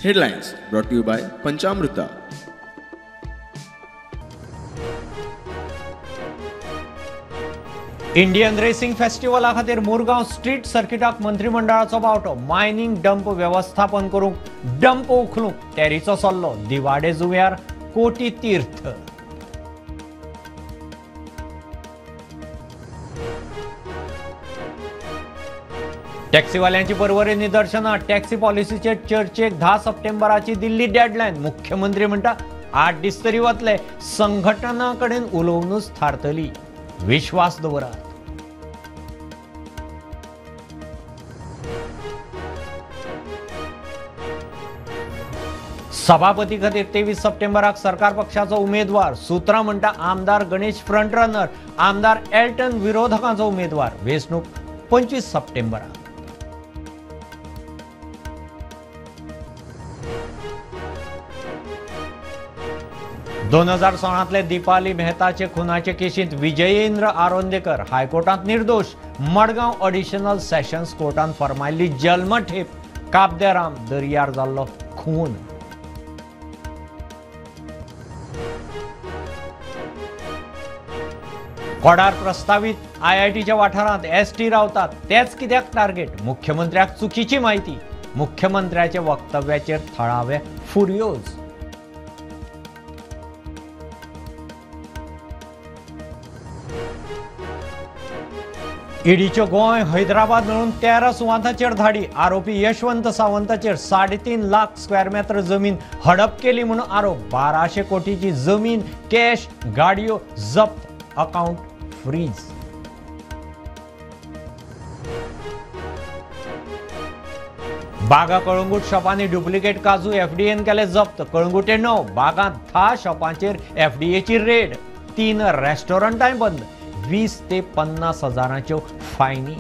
Headlines brought to you by Panchamruta. Indian racing फेस्टिवला खातीर Murgaon street सर्किटाक मंत्रिमंडळाचो बावटो. Mining dump व्यवस्थापन करूंक डंप उखलूंक टेरीचो सल्लो. दिवाडे जुंव्यार कोटी तीर्थ. टॅक्सीवाल्यांची परवरी निदर्शनां. टॅक्सी पॉलिसीचेर चर्चेक 10 सप्टेंबराची दिल्ली डेडलायन. मुख्यमंत्री म्हणटा 8 दीस तरी वतले, संघटना कडेन उलोवनूच थारतली, विश्वास दवरात. सभापती खातीर 23 सप्टेंबराक सरकार पक्षाचो उमेदवार. सूत्रां म्हणटा आमदार गणेश फ्रंट रनर, आमदार एल्टन विरोधकांचो उमेदवार. वेंचणूक 25 सप्टेंबराक. दोन 2016 दीपाली मेहताचे खुनाचे केशींत विजयेंद्र आरोंदेकर हायकोर्टांत निर्दोष. मडगांव अडिशनल सेशन्स कोर्टान फर्मायल्ली जल्मठेप. काबदेराम दर्यार जाल्लो खून. कोडार प्रस्तावीत आयआयटीच्या वाठारांत एसटी रावतात तेच कित्याक टार्गेट? मुख्यमंत्र्याक चुकीची म्हायती. मुख्यमंत्र्याच्या वक्तव्याचेर थळावे फुर्योज. ईडीच्यो गोंय हैदराबाद मेळून 13 सुवातांचेर धाडी. आरोपी यशवंत सावंताचेर 3.5 लाख स्क्वेअर मेटर जमीन हडप केली म्हणून आरोप. 1200 कोटीची जमीन, कॅश, गाडयो जप्त, अकाउंट फ्रीज. बागा कळंगूट शॉपांनी डुप्लिकेट काजू एफडीएन केले जप्त. कळंगूटे 9, बागांत 10 शॉपांचेर एफडीएची रेड. 3 रेस्टॉरंटांय बंद. 20 ते 50 हजारांच्यो फायनी.